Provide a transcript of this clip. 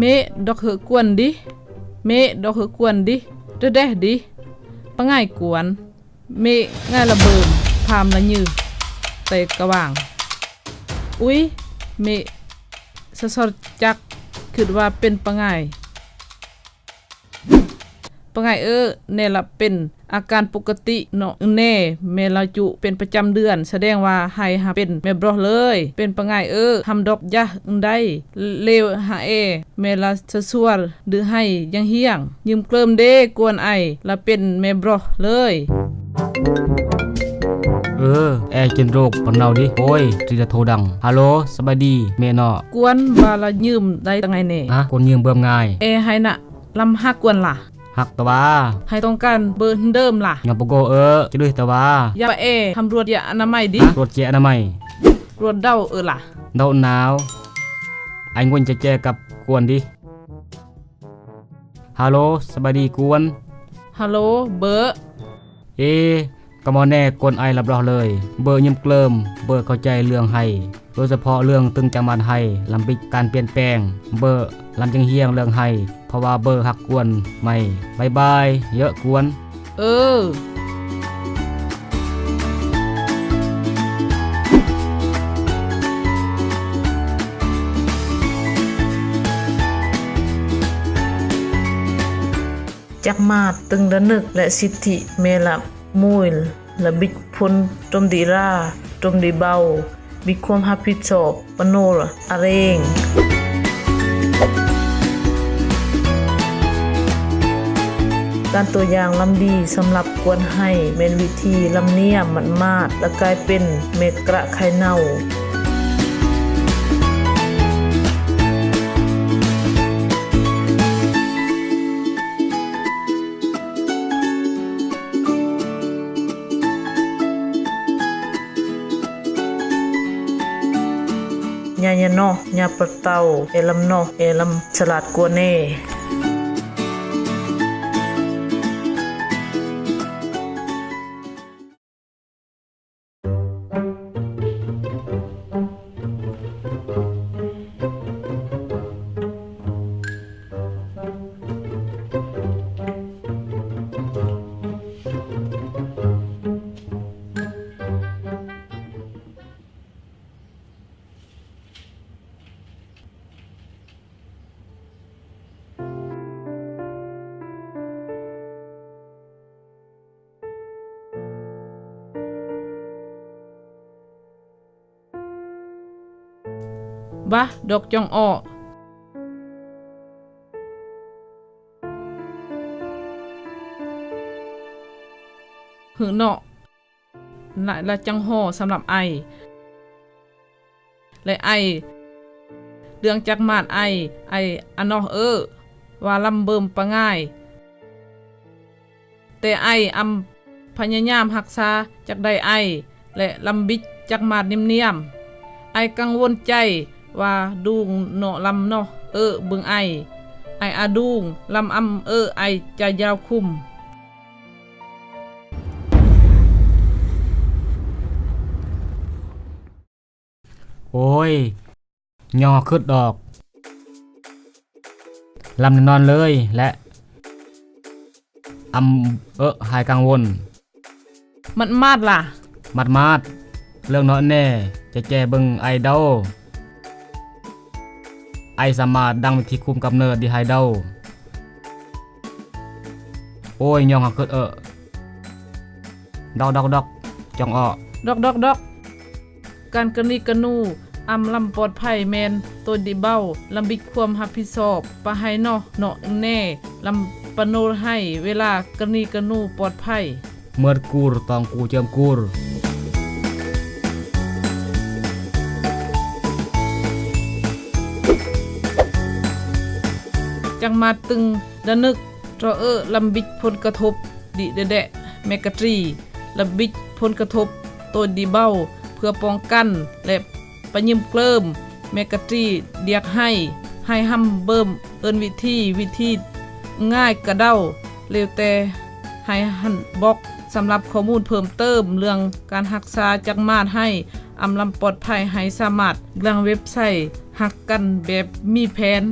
ເມະດອກເຫີກວນດິ ເມະດອກເຫີກວນດິ ເດະເດະດິ ປະງາຍກວນ ເມະງາຍລະເບີມ ພາມລະຍື ແຕ່ກະຫວ່າງ ອຸຍ ເມະສະຊອດຈັກ ຄິດວ່າເປັນປະງາຍ ປະງາຍເອີ ແນ່ລະເປັນອາການປົກກະຕິເນາະ ແນ່ແມ່ລາວຈຸເປັນປະຈຳເດືອນ ສະແດງວ່າໄຮຫາເປັນແມ່ບລັອກເລີຍ ເປັນປະງາຍເອີ ຮຳດອກຢາກໄດ້ ເລວຫາແອ ແມ່ລາຊະຊວນ ດືໄຮຍັງຮຽງ ຍືມເກິ່ມເດກວນໄອ ລະເປັນແມ່ບລັອກເລີຍ. ເອີ ແອຈົນໂລກປະເນົາດິ ໂອ້ຍ ຕີລະໂທດັງ ຮາໂລ ສະບາຍດີ ເມະເນາະ ກວນວ່າລະຍືມໄດ້ຕະໄງແນ່ ຮະ ກວນຍືມເບິ່ມງ່າຍ ແອໄຮນະ ລຳຮັກກວນລະ ຮັກຕະຫວາ ໃຫ້ຕ້ອງການເບີເດີມລະ ຍອມປະໂກເອີ ຈະດຸຍຕະຫວາ ຢ່າປະແອ ທຳຫຼວດເຈຍອະນາໄມດິ ຮະ ຫຼວດເຈຍອະນາໄມ ຫຼວດເດົາເອີລະ ເດົາໜາວ ໄອງວນຈະແຈກັບກວນດິ ຮາໂລ ສະບາຍດີກວນ ຮາໂລ ເບີ ເອ ກະມອແນ່ກວນໄອລະບລັອກເລີຍ ເບີຍືມເກິ່ມ ເບີເຂົ້າໃຈເລື່ອງໄຮ ໂດຍສະເພາະເລື່ອງຕຶງຈັກໝາດໄຮ ລຳບິດການປ່ຽນແປງ ເບີລຳຈຶ່ງຮຽງເລື່ອງໄຮ ເພາະວ່າເບີຮັກກວນໃໝ່ ບາຍບາຍ ເຢີກວນ ເອີ. ຈັກໝາດຕຶງລະນຶກ ແລະ ສິດທິ ເມລະມຸຍ ລະບິດພົນ ຕົມດີລາ ຕົມດີເບົາ ບິດຄວາມຮັບຜິດຊອບ ປະໂນລ ອາເຣງ ການຕົວຢ່າງລຳດີສຳລັບກວນໄຮ ແມ່ນວິທີລຳນຽມໝັດມາດ ລະກາຍເປັນແມ່ກະໄຄເນົາ. ຍາຍາເນາະ ຍາປະເຕົາ ແອລຳເນາະ ແອລຳສະຫຼາດກວ່າແນ່. ບາ ດອກຈອງອໍ ຫືເນາະ ນະ ລະຈັ່ງຫໍ່ສຳລັບໄອ ແລະ ໄອ ເລື່ອງຈັກໝາດໄອ ໄອອະເນາະເອີ ວ່າລຳເບິ່ມປະງາຍ ແຕ່ໄອອຳພະຍາຍາມຮັກສາຈັກໄດ້ໄອ ແລະ ລຳບິດຈັກໝາດນຽມໆ ໄອກັງວົນໃຈວ່າດຸງເນາະລຳເນາະເອີ ເບິ່ງໄອ ໄອອະດຸງລຳອຳເອີ ໄອຈະຍາວຄຸມ. ໂອ້ຍ ຍ່ອງເຮົາຄຶດດອກ ລຳແນ່ນອນເລີຍ ແລະ ອຳເອີຫາຍກັງວົນ ມັດມາດລະ ມັດມາດ ເລື່ອງເນາະແນ່ ຈະແຈເບິ່ງໄອເດົາ ໄອສາມາດດັງວິທີຄຸມກຳເນີດດີໄຮເດົາ ໂອ້ຍ ຍ່ອງເຮົາຄຶດເອີ ດອກດອກດອກ ຈອງອໍ ດອກດອກດອກ ການກະນີກະນູ ອຳລຳປອດໄພແມ່ນໂຕດີເບົາ ລຳບິດຄວາມຮັບຜິດຊອບ ປະໄຮເນາະ ເນາະແນ່ ລຳປະໂນໄຮ ເວລາກະນີກະນູປອດໄພ ເມີດກູຣ ຕອງກູ ເຈີມກູຣ ຈັກມາດຕຶງ ລະນຶກ ລໍເອີ ລຳບິດຜົນກະທົບ ດີເດະແດະ ແມກກະຕຣີ ລະບິດຜົນກະທົບ ໂຕດີເບົາ ເພື່ອປ້ອງກັນ ແລະ ປະຍືມເກິ່ມ ແມກກະຕຣີ ດຽກໄຮ ໄຮຮຳເບິ່ມ ເອີ້ນວິທີ ວິທີງ່າຍກະເດົາ ແລ້ວແຕ່ ໄຮຫັນບອກ ສຳລັບຂໍ້ມູນເພີ່ມເຕີມເລື່ອງການຮັກສາຈັກມາດໄຮ ອຳລຳປອດໄພ ໄຮສາມາດເລື່ອງເວັບໄຊ ຮັກກັນແບບມີແຜນ.